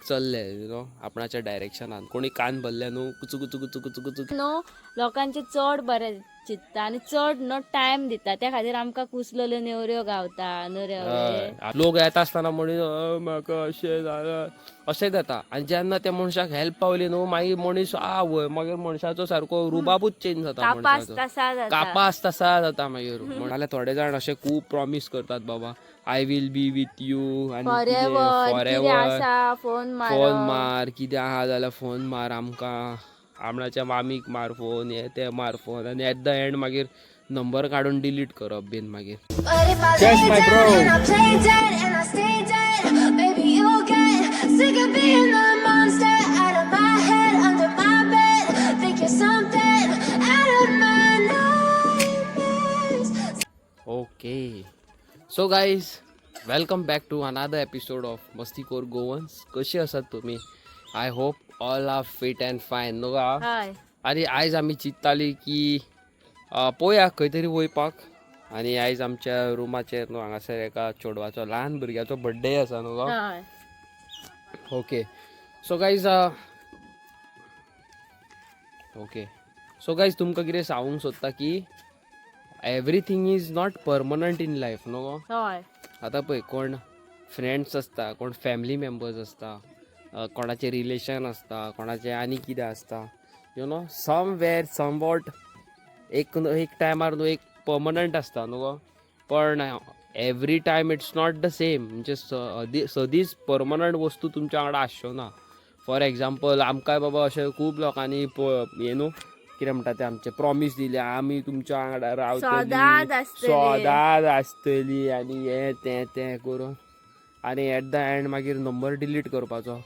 चल्ले you know आपणाच्या डायरेक्शनान. कोणी कान भरले न्हू, कुचू कुचू कुचू कुचू कुचू. न्हू, लोकांचे चड बरें चिंतता आनी चड न्हू टायम दिता. त्या खातीर आमकां कुसलेल्यो नेवऱ्यो गावता न्हू. हय. लोक येता आसतना म्हणून म्हाका अशें जालां अशें जाता. आनी जेन्ना त्या मनशाक हेल्प पावली न्हू, मागीर मनीस आवय, मागीर मनशाचो सारको रुबाबूच चेंज जाता. कापास मनशाचो तसा जाता. कापास तसा जाता मागीर. जाल्यार थोडे जाण अशे खूब प्रॉमीस करतात, बाबा, I will be with you आनी फॉरेवर कितें फॉरेवर. आसा, फोन मार. फोन मार, कितें आहा जाल्यार फोन मार आमकां, आपणाच्या मामीक मार फोन, हे ते मार फोन. आनी एट the and मागीर नंबर काडून डिलीट करप बीन मागीर. But if I Yes, lay my down bro. and I play dead and I stay dead, maybe you'll get sick of being the monster out of my head, under my bed. Think you're something out of my nightmares. Okay, so guys, welcome back to another episode of मस्तीखोर Goans. कशी आसात तुमी? I hope all are fit and fine, न्हू गा? हय. आनी आयज आमी चिंत्ताली की पळोवया खंय तरी वयपाक. आनी आयज आमच्या रुमाचेर न्हू हांगासर एका चेडवाचो, ल्हान भुरग्याचो बड्डे आसा, न्हू गो? हय. Okay, so guys, तुमकां कितें सांगूंक सोदता की everything is not permanent in life, न्हू गो? हय. आतां पळय, कोण फ्रेंड्स आसता, कोण फॅमिली मेंबर्स आसता, कोणाचें रिलेशन आसता, कोणाचें आनी कितें आसता, समवेर समवॉट एक एक टायमार न्हू एक पर्मनंट आसता, न्हू गो? पण every time it's not the same. म्हणजे सदींच पर्मनंट वस्तू तुमच्या वांगडा आसच्यो ना. फॉर एग्जाम्पल, आमकांय बाबा अशें खूब लोकांनी हें न्हू, कितें म्हणटा ते, आमचे प्रॉमीस दिले, आमी तुमच्या वांगडा रावतली. सदांच आसतली. सदांच आसतली आनी हें तें तें करून आनी एट the and मागीर नंबर डिलीट करपाचो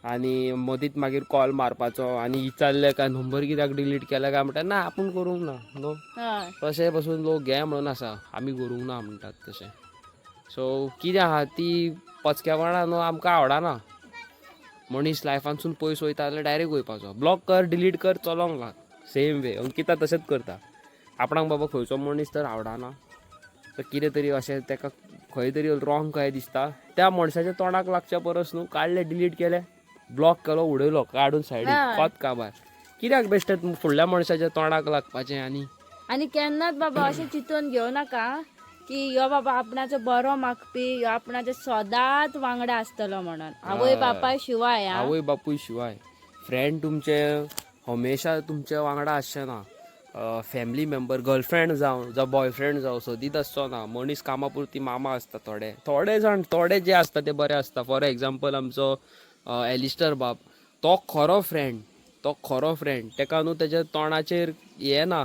आनी मदींच मागीर कॉल मारपाचो आनी विचारलें काय नंबर कित्याक डिलीट केला काय म्हणटा, ना, आपूण करूंक ना, न्हू. तशें पसून लोक घे म्हणून आसा, आमी करूंक ना म्हणटात तशें. सो कितें आहा ती पचक्यापणां न्हू आमकां आवडना. मनीस लायफानसून पयस वयता जाल्यार डायरेक्ट वयपाचो, ब्लॉक कर, डिलीट कर, चलोंक लाग. सेम वे अंकिता तशेंच करता. आपणाक बाबा खंयचो मनीस तर आवडना तर कितें तरी अशें ताका खंय तरी रॉंग काय दिसता, त्या मनशाच्या तोंडाक लागच्या परस न्हू काडलें, डिलीट केलें, ब्लॉक केलो, उडयलो काडून सायडीक. कोत काबार. कित्याक बेश्टें फुडल्या मनशाच्या तोंडाक लागपाचें आनी आनी केन्नाच बाबा अशें चिंतून घेवं नाका की यो बाबा आपणाचो बरो मागपी, यो आपणाचे सदांच वांगडा आसतलो म्हणून, आवय बापाय शिवाय आ. आवय बापूय शिवाय फ्रेंड तुमचे हमेशा तुमच्या वांगडा आसचे ना. फॅमिली मेंबर, गर्लफ्रेंड जावं, जावं बॉयफ्रेंड जावं, सदींच आसचो ना. मनीस कामा पुरती मामा आसता. थोडे थोडे जाण, थोडे जे आसता ते बरे आसता. फॉर एग्जाम्पल, आमचो एलिस्टर बाब, तो खरो फ्रेंड, तो खरो फ्रेंड. ताका न्हू तेज्या तोंडाचेर हें ना,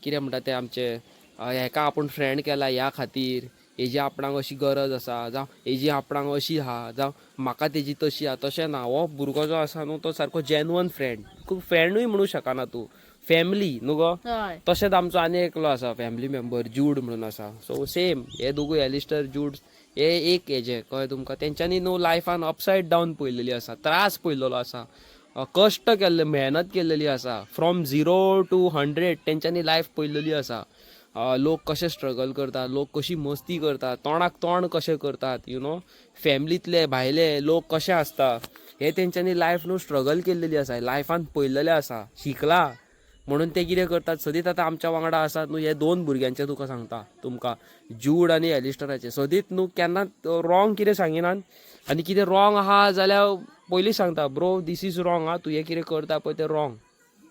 कितें म्हणटा ते आमचे, हेका आपूण फ्रेंड केला ह्या खातीर, हेजी आपणाक अशी गरज आसा, जावं हेजी आपणाक अशी आहा, जावं म्हाका तेजी तशी आहा, तशें ना. हो भुरगो जो आसा न्हू तो सारको जेन्युअन फ्रेंड. खूब फ्रेंडूय म्हणूं शकना तूं, फॅमिली न्हू गो? हय. तशेंच आमचो आनी एकलो आसा फॅमिली मेंबर, जूड म्हणून आसा. सो सेम हे दोगूय, एलिस्टर, जूड, हे एक हेजे, कळ्ळें तुमकां? तेंच्यांनी न्हू लायफान अपसायड डावन पळयलेली आसा, त्रास पळयलेलो आसा, कश्ट केल्ले, मेहनत केल्लेली आसा. फ्रॉम 0 टू 100 तेंच्यांनी लायफ पळयलेली आसा. लोक कशे स्ट्रगल करतात, लोक कशी मस्ती करतात, तोंडाक तोंड कशें करतात, you know फॅमिलींतले भायले लोक कशे आसता, हे तेंच्यांनी लायफ न्हू स्ट्रगल केल्लेली आसा, लायफान पळयलेलें आसा, शिकला म्हणून ते कितें करतात, सदींच आतां आमच्या वांगडा आसात न्हू. हे दोन भुरग्यांचे तुका सांगता तुमकां, जूड आनी एलिस्टराचे, सदींच न्हू केन्नाच रॉंग कितें सांगिनात. आनी कितें रॉंग आहा जाल्यार पयलीं सांगता, ब्रो, this is wrong. आं, तूं हें कितें करता पळय तें रॉंग.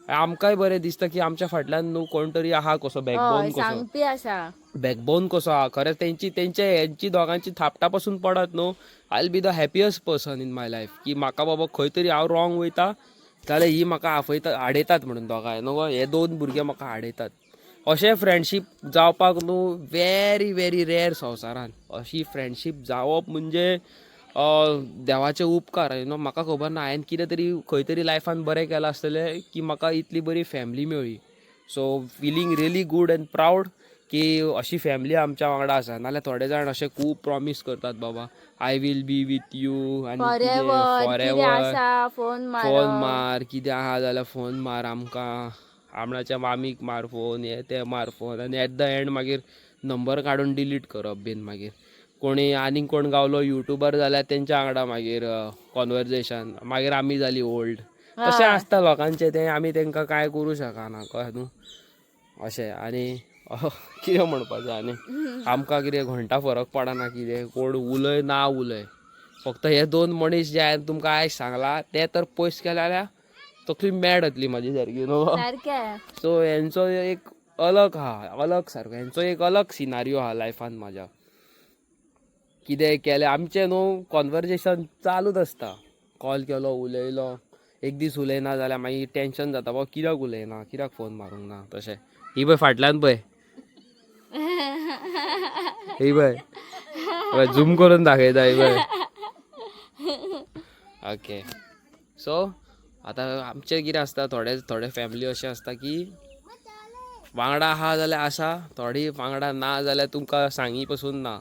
आमकांय बरें दिसता की आमच्या फाटल्यान न्हू कोण तरी आहा कसो, बॅकबोन कसो. सांगपी आसा. बॅकबोन कसो आहा खरेंच तेंची, तेंचे हेंची दोगांची थापटा पासून पडत न्हू, I will be the happiest person in my life, की म्हाका बाबा खंय तरी हांव रॉंग वयता जाल्यार ही म्हाका आफयता, आडयतात म्हणून दोगांय न्हू गो, हे दोन भुरगे म्हाका आडयतात. अशें फ्रेंडशीप जावपाक न्हू व्हेरी व्हेरी रेर संवसारान. अशी फ्रेंडशीप जावप म्हणजे देवाचे उपकार, you know. म्हाका खबर ना हांवें कितें तरी खंय तरी लायफान बरें केलां आसतलें की म्हाका इतली बरी फॅमिली मेळ्ळी. So feeling really good and proud की अशी फॅमिली आमच्या वांगडा आसा. नाल्यार थोडे जाण अशे खूब प्रॉमीस करतात, बाबा, I will be with you आनी फॉरेवर कितें फॉरेवर. आसा, फोन मार. फोन मार, कितें आहा जाल्यार फोन मार आमकां, आपणाच्या मामीक मार फोन, हे ते मार फोन. आनी एट the and मागीर नंबर काडून डिलीट करप बीन मागीर. कोणी आनीक कोण गावलो युट्यूबर जाल्यार तेंच्या वांगडा मागीर कॉन्वर्जेशन, मागीर आमी जाली ओल्ड. तशें आसता लोकांचें तें, आमी तांकां कांय करूं शकना, कळ्ळें न्हू अशें. आनी कितें म्हणपाचें, आनी आमकां कितें घंटा फरक पडना कितें कोण उलय ना उलय. फक्त हे दोन मनीस जे हांवें तुमकां आयज सांगलां ते तर पयस केले जाल्यार तकली मॅड जातली म्हाजी सारकी न्हू. सारकें. सो हेंचो एक अलग आहा, अलग सारको हेंचो एक अलग सिनारियो आहा लायफान म्हाज्या. कितें केलें आमचें न्हू कॉन्वर्जेशन चालूच आसता. कॉल केलो, उलयलो, एक दीस उलयना जाल्यार मागीर टेंशन जाता, बाबा कित्याक उलयना, कित्याक फोन मारूंक ना. तशें ही पळय फाटल्यान पळय, ही पळय झूम करून दाखयता ही पळय. ओके, सो आतां आमचें कितें आसता, थोडे थोडे फॅमिली अशें आसता की वांगडा आहा जाल्यार आसा, थोडी वांगडा ना जाल्यार तुमकां सांगी पसून ना.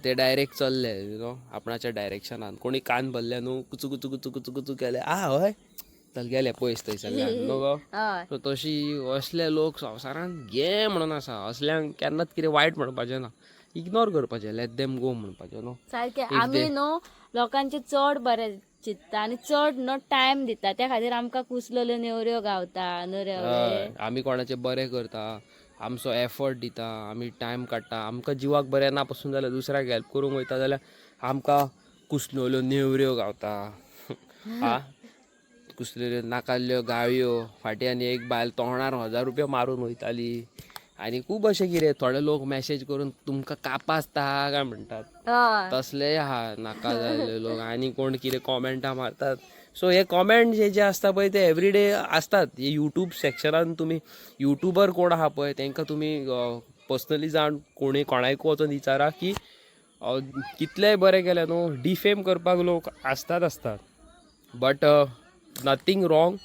ते डायरेक्ट चल्ले you know आपणाच्या डायरेक्शनान. कोणी कान भरले न्हू, कुचू कुचू कुचू कुचू कुचू केले, आ हय चल गेले पयस थंयसरल्यान न्हू गो. हय. सो तशी असले लोक संवसारान गे म्हणून आसा. असल्यांक केन्नाच कितें वायट म्हणपाचें ना, इग्नोर करपाचें, लेट देम गो म्हणपाचें न्हू. सारकें. If आमी न्हू लोकांचे चड बरें चिंतता आनी चड न्हू टायम दिता, त्या खातीर आमकां कुसलेल्यो नेवऱ्यो गावता न्हू रे. हय, आमी कोणाचें बरें करता, आमचो एफर्ट दिता, आमी टायम काडटा. आमकां जिवाक बरें ना पसून जाल्यार दुसऱ्याक हेल्प करूंक वयता जाल्यार आमकां कुसलेल्यो नेवऱ्यो गावता, आ कुसलेल्यो नाकाल्ल्यो गाळयो. फाटीं आनी एक बायल तोंडार 1000 रुपया मारून वयताली. आनी खूब अशें कितें थोडे लोक मॅसेज करून तुमकां कापासता काय म्हणटात, हय. तसलेय आहा नाका जाल्ले लोक. आनी कोण कितें कॉमेंटां मारतात. सो हे कॉमेंट जे जे आसता पळय ते एवरीडे आसतात. हे युट्यूब सेक्शनान तुमी युट्यूबर कोण आहा पळय तांकां तुमी पर्सनली जावन कोणी कोणायकूय वचोन विचारा की कितलेंय बरें केलें न्हू, डिफेम करपाक लोक आसतात आसतात. बट नथींग रॉंग,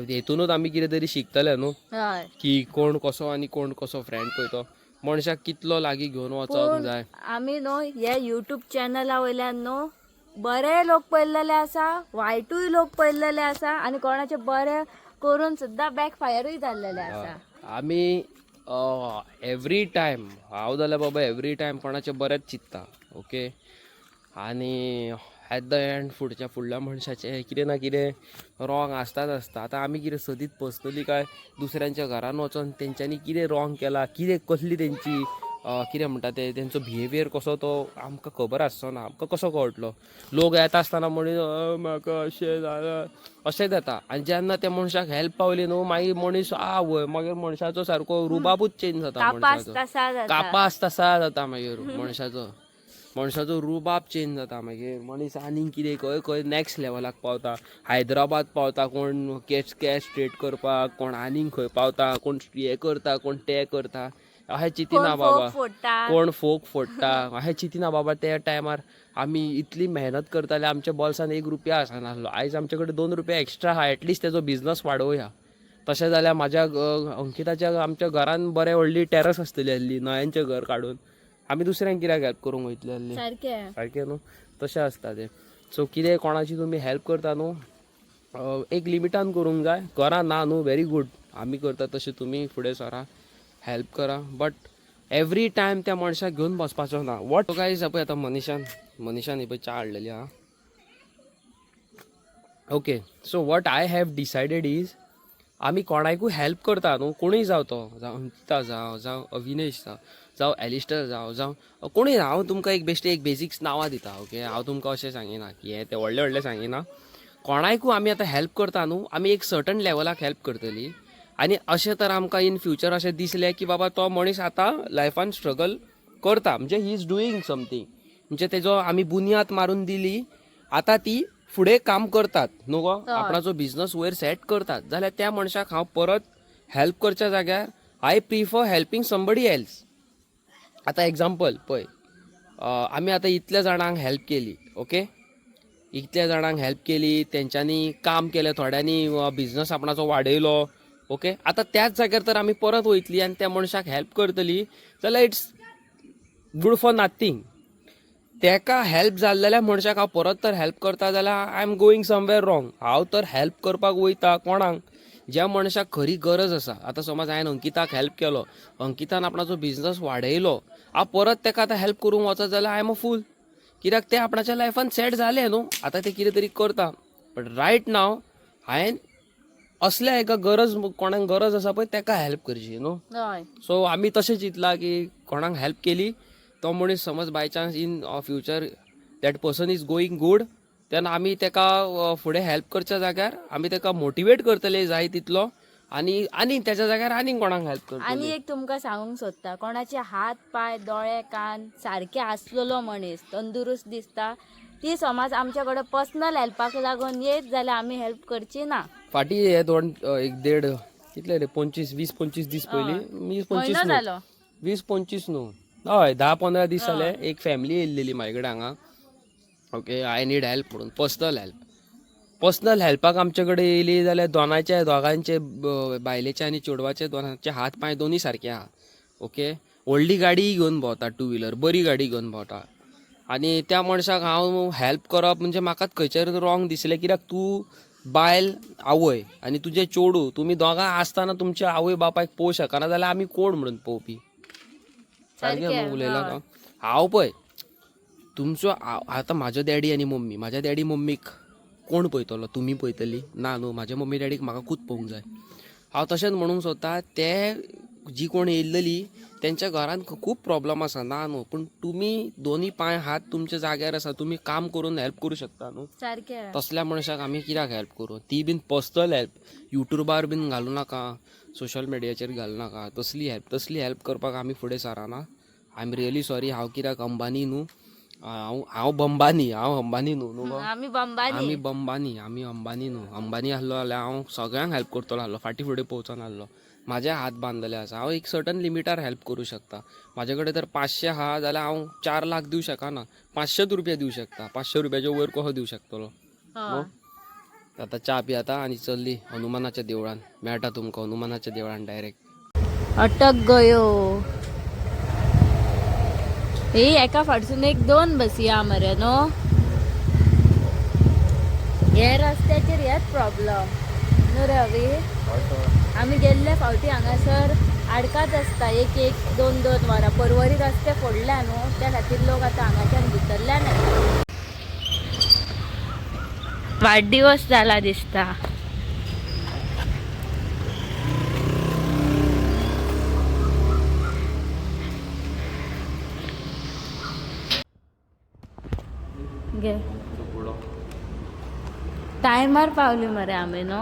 हेतुनूच आमी कितें तरी शिकतले न्हू हय. की कोण कसो आनी कोण कसो फ्रेंड पळय तो मनशाक कितलो लागीं घेवन वचोंक पूण जाय. आमी न्हू हे युट्यूब चॅनला वयल्यान न्हू बरे लोक पळयल्ले आसा, वायटूय लोक पळयल्ले आसा, आनी कोणाचे बरे करून सुद्दां बॅक फायरूय जाल्लेले आसा. आमी एवरी टायम, हांव जाल्यार बाबा एवरी टायम कोणाचें बरेंच चिंत्ता, ओके. आनी एट the and फुडच्या फुडल्या मनशाचें कितें ना कितें रॉंग आसताच आसता. आतां आमी कितें सदींच पर्सनली काय दुसऱ्यांच्या घरान वचोन तेंच्यांनी कितें रॉंग केलां, कितें कसली तेंची कितें म्हणटा ते तेंचो बिहेवियर कसो तो आमकां खबर आसचो ना. आमकां कसो कळटलो? लोक येता आसतना म्हणून म्हाका अशें जालां अशें जाता. आनी जेन्ना त्या मनशाक हेल्प पावली न्हू, मागीर मनीस आवय, मागीर मनशाचो सारको रुबाबूच चेंज जाता कापास मनशाचो. तसा जाता. कापास तसा जाता मागीर मनशाचो, मनशाचो रुबाब चेंज जाता. मागीर मनीस आनीक कितें खंय खंय नॅक्स्ट लेवलाक पावता. हैदराबाद पावता कोण कॅश कॅश स्ट्रेट करपाक, कोण आनीक खंय पावता, कोण हें करता, कोण तें करता. अशें चिंतिना कोण बाबा, फोग फोडटा, कोण फोग फोडटा. अशें चिंतिना बाबा. त्या टायमार आमी इतली मेहनत करताले, आमच्या बोल्सान 1 रुपया आसनासलो. आयज आमचे कडेन 2 रुपया एक्स्ट्रा आहा, एटलिस्ट तेजो बिजनस वाडोवया. तशें जाल्यार म्हाज्या अंकिताच्या आमच्या घरान बरें व्हडली टॅरस आसतली आसली, नळ्यांचें घर काडून आमी दुसऱ्यांक कित्याक हेल्प करूंक वयतली आसली. सारकें. सारकें न्हू, तशें आसता तें. सो कितें कोणाची तुमी हेल्प करता न्हू, एक लिमिटान करूंक जाय. करा ना न्हू, व्हेरी गूड, आमी करता तशें तुमी फुडें सरा, हेल्प करा. बट एवरी टायम त्या मनशाक घेवन बसपाचो ना. What guys, पळय आतां मनीषान, मनीषान ही पळय च्या हाडलेली आहा. Okay, so what I have decided is आमी कोणाकूय हेल्प करता न्हू, कोणूय जावं तो, जावं अंकिता जावं, जावं अविनेश जावं, जावं एलिस्टर जावं, जावं कोणूय. हांव तुमकां एक बेश्टे एक बेसिक्स नांवां दिता, ओके. हांव तुमकां अशें सांगिना की हें तें व्हडलें व्हडलें सांगिना. कोणाकूय आमी आतां हेल्प करता न्हू, आमी एक सर्टन लेवलाक हेल्प करतली. आनी अशें तर आमकां इन फ्युचर अशें दिसलें की बाबा तो मनीस आतां लायफान स्ट्रगल करता, म्हणजे he is doing something, म्हणजे तेजो आमी बुन्याद मारून दिली, आतां ती फुडें काम करतात न्हू गो, आपणाचो बिजनस वयर सेट करतात, जाल्यार त्या मनशाक हांव परत हेल्प करच्या जाग्यार I prefer helping somebody else. आतां एग्जाम्पल पळय, आमी आतां इतल्या जाणांक हेल्प केली, ओके, इतल्या जाणांक हेल्प केली, तेंच्यांनी काम केलें, थोड्यांनी बिजनस आपणाचो वाडयलो, ओके. आतां त्याच जाग्यार तर आमी परत वयतली आनी त्या मनशाक हेल्प करतली जाल्यार it's good for nothing. तेका हेल्प जाल्लेल्या मनशाक हांव परत तर हेल्प करता जाल्यार I am going somewhere wrong. हांव तर हेल्प करपाक वयता कोणाक, ज्या मनशाक खरी गरज आसा. आतां समज हांवें अंकिताक हेल्प केलो, अंकितान आपणाचो बिजनस वाडयलो, हांव परत तेका आतां हेल्प करूंक वचत जाल्यार I am a फूल, कित्याक ते आपणाच्या लायफान सेट जाले न्हू, आतां ते कितें तरी करता. बट रायट नाव हांवें असल्या एका गरज, कोणाक गरज आसा पळय तेका हेल्प करची न्हू. हय. सो आमी तशें चिंतलां की कोणाक हेल्प केली तो मनीस समज by chance in future that person is going good, तेन्ना आमी तेका फुडें हेल्प करच्या जाग्यार आमी तेका मोटिवेट करतले जाय तितलो आनी आनी तेच्या जाग्यार आनीक कोणाक हेल्प आनी करतले. एक तुमकां सांगूंक सोदता, कोणाचे हात पांय दोळे कान सारके आसलेलो मनीस तंदुरुस्त दिसता, ती समज आमच्या कडेन पर्सनल हेल्पाक लागून येत जाल्यार आमी हेल्प करची ना. फाटीं हे दोन एक देड कितले रे 25 20-25 दीस पयलीं, 20-25 म्हयनो न्हू, जालो. 20-25 न्हू, हय 10-15 दीस जाले, एक फॅमिली येयल्लेली म्हाजे कडेन हांगा. ओके, I need help म्हणून, पर्सनल हेल्प. पर्सनल हेल्पाक आमचे कडेन येयली जाल्यार दोनाचे दोगांचे बायलेचे आनी चेडवाचे दोनाचे हात पांय दोनूय सारके आहा. ओके, व्हडली गाडी घेवन भोंवता, टू व्हिलर बरी गाडी घेवन भोंवता. आनी त्या मनशाक हांव हेल्प करप म्हणजे म्हाकाच खंयचेर रॉंग दिसलें, कित्याक तूं बायल आवय आनी तुजें चेडूं तुमी दोगां आसतना तुमच्या आवय बापायक पळोवंक शकना जाल्यार आमी कोण म्हणून पळोवपी? सारकें न्हू उलयलां हांव? हांव पळय तुमचो आतां म्हाजो डॅडी आनी मम्मी, म्हाज्या डॅडी मम्मीक कोण पळयतलो? तुमी पळयतली ना न्हू. म्हाज्या मम्मी डॅडीक म्हाका खूब पळोवंक जाय. हांव तशेंच म्हणूंक सोदता, ते जी कोण येयल्लेली तेंच्या घरान खूब प्रॉब्लम आसा, ना न्हू, पूण तुमी दोनी पांय हात तुमच्या जाग्यार आसा, तुमी काम करून हेल्प करूं शकता न्हू. सारकें. तसल्या मनशाक आमी कित्याक हेल्प करूं? ती बीन पर्सनल हेल्प युट्यूबार बीन घालूं नाका, सोशल मिडियाचेर घालूं नाका. तसली हेल्प, तसली हेल्प करपाक आमी फुडें सरना. I am really sorry. हांव कित्याक अंबानी न्हू, हांव हांव बंबानी, हांव अंबानी न्हू न्हू गो? आमी बंबानी. आमी बंबानी, आमी अंबानी न्हू. अंबानी आसलो जाल्यार हांव सगळ्यांक हेल्प करतलो आसलो, फाटीं फुडें पळोवचो नासलो. म्हाजे हात बांदलेले आसा, हांव एक सर्टन लिमिटार हेल्प करूं शकता. म्हाजे कडेन तर 500 आहा जाल्यार हांव 4 लाख दिवं शकना, 500 रुपया दिवं शकता. 500 रुपयाच्या वयर कसो दिवं शकतलो? हय. आतां च्या पियाता आनी चल्ली हनुमानाच्या देवळान. मेळटा तुमकां हनुमानाच्या देवळान डायरेक्ट. अटक गयो ही एका फाटसून एक दोन बसी आ मरे न्हू. हे रस्त्याचेर हेच प्रॉब्लम न्हू रे अवी? आमी गेल्ले फावटी हांगासर आडकात आसता एक एक दोन दोन वरां. परवरी रस्ते फोडल्या न्हू, त्या खातीर लोक आतां हांगाच्यान भितरल्यान येता. वाडदिवस जाला दिसता. गे टायमार पावली मरे आमी न्हू.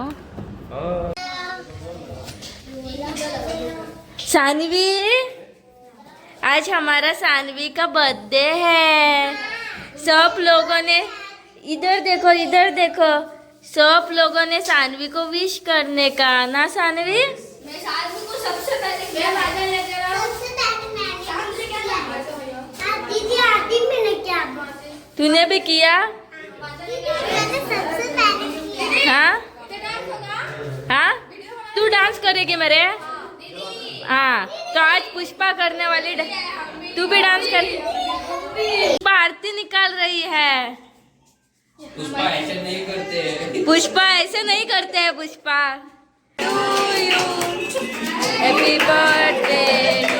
सानवी, आज हमारा सानवी का बर्थडे है. सब लोगों ने इधर देखो, इधर देखो, सब लोगों ने सानवी को विश करने का ना सानवी? मैं सानवी को सबसे पहले मैं बादल लेकर आऊं। दीदी आरती मैंने क्या तूने भी किया? मैंने सबसे पहले किया। हाँ हाँ, तू डांस करेगी मेरे? हाँ, तो आज पुष्पा करने वाली तू भी डांस कर. पुष्पा आरती निकाल रही है. पुष्पा ऐसे नहीं करते. पुष्पा ऐसे नहीं करते हैं. Pushpa, to you, happy birthday.